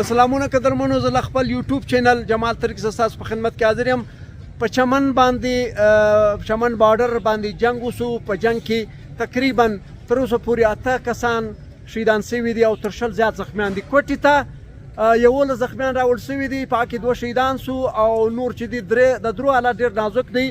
سلامونه قدرمنو، زه له خپل یوټیوب چینل جمال ترک څخه ستاسو په خدمت کې حاضر یم. په چمن باندې، چمن بارډر باندې جنگ وسو. په جنگ کې تقریبا تر اوسه پورې 8 کسان شهیدان شوي دي او تر 20 زیات زخمیان دي. کوټې ته 11 زخمیان راوړل شوي دي، په هغه کې 2 شهیدان سو او نور چې دي درې، د درو حالت ډېر نازک دی.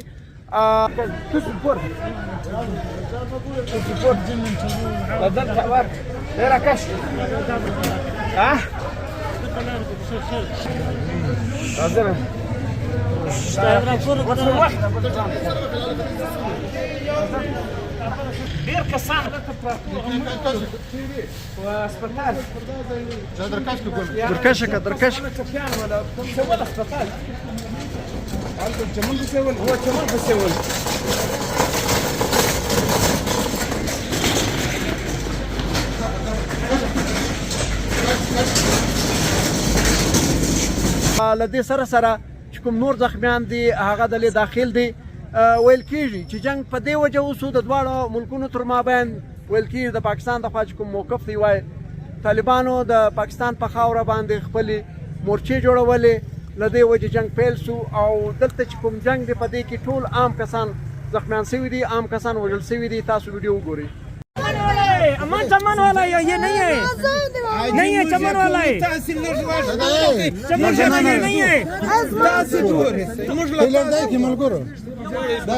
ډیر کسان دلته پراته وو هسپتال. درکشه که درکشه. ټپیان ولا څه ول هسپتال، هلته چمن پسې ول، هو چمن پسې ول. له دې سره سره چې کوم نور زخمیان دي هغه دلې داخل دي. ویل کیږي چې جنگ په دې وجه وسو د دواړو ملکونو تر مابین. ویل کیږي د پاکستان د خوا چې کوم موقف دی، وای طالبانو د پاکستان په خاوره باندې خپلې مورچې جوړولې، له دې وجې جنگ پیل سو. او دلته چې کوم جنگ دی په دې کې ټول عام کسان زخمیان سوي دي، عام کسان وژل سوي دي. تاسو ویډیو وګورئ. امان چمن والا یہ نہیں ہے، نہیں ہے چمن والا ہے، چمن والا یہ نہیں ہے. ټیلر کې ملګرو، دا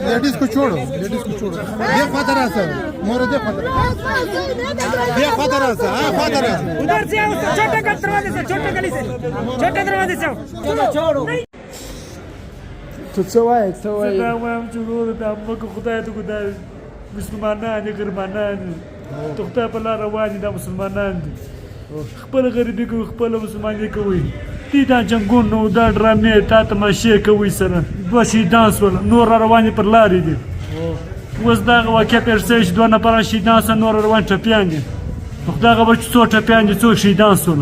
لیډیز کو چھوڑو، لیډیز کو چھوڑو. دې خواته راسه مور، دې خواته، دې خواته راسه، ها خواته راسه. ادھر سے آؤ، چھوٹے دروازے سے، چھوٹے گلی سے، چھوٹے دروازے سے آؤ. ته څه وایې؟ څه وایې؟ دا وایم چې وروره دا موږ خدای ته دا مسلمانان دي، غربانان دي، د خدای په لار روان دي. دا مسلمانان دي، خپل غریبي کوي، خپل مسلماني کوي. دي دا جنګونو دا ډرامې تا تماشې کوي. سره 2 شهیدان سول، نور را روان دي پر لارې دي. اوس دغه واقعه پېښ شوې چې 2 نفران شهیدان سول، نور روان ټپیان دي. نو خدای خبر چې څو ټپیان دي، څو شهیدان سول.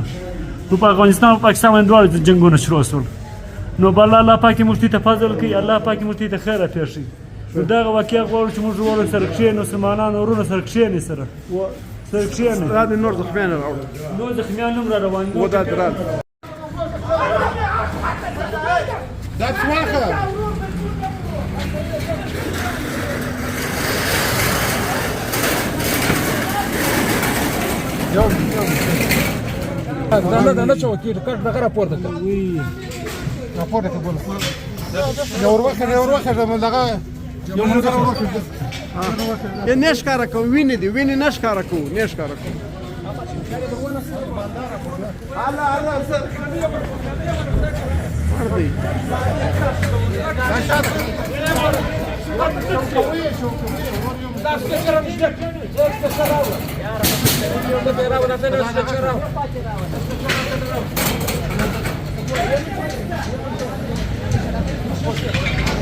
نو په افغانستان او پاکستان باندې دواړه جنګونه شروع سول. نو بل الله پاک موږ ته فضل کوي، الله پاک موږ ته خیر راپېښوي. نو دغه واقعه غواړو چې موږ وروڼه سره کښېنو، مسلمانان وروڼه سره کښېني، سره سره کښېني. دا د نور زخمیان راوړل. نور زخمیان هم را روان دي. و دا درال دا څواخه. دا نه چوکې کټ دغه راپورته کړه. راپورته کړه. یو وروخه، یو وروخه، دغه یو ملګری وروخه. یې نه ښکاره کوم، وینې دي، وینې نه ښکاره کوو، نه ښکاره کوو. مړ دی.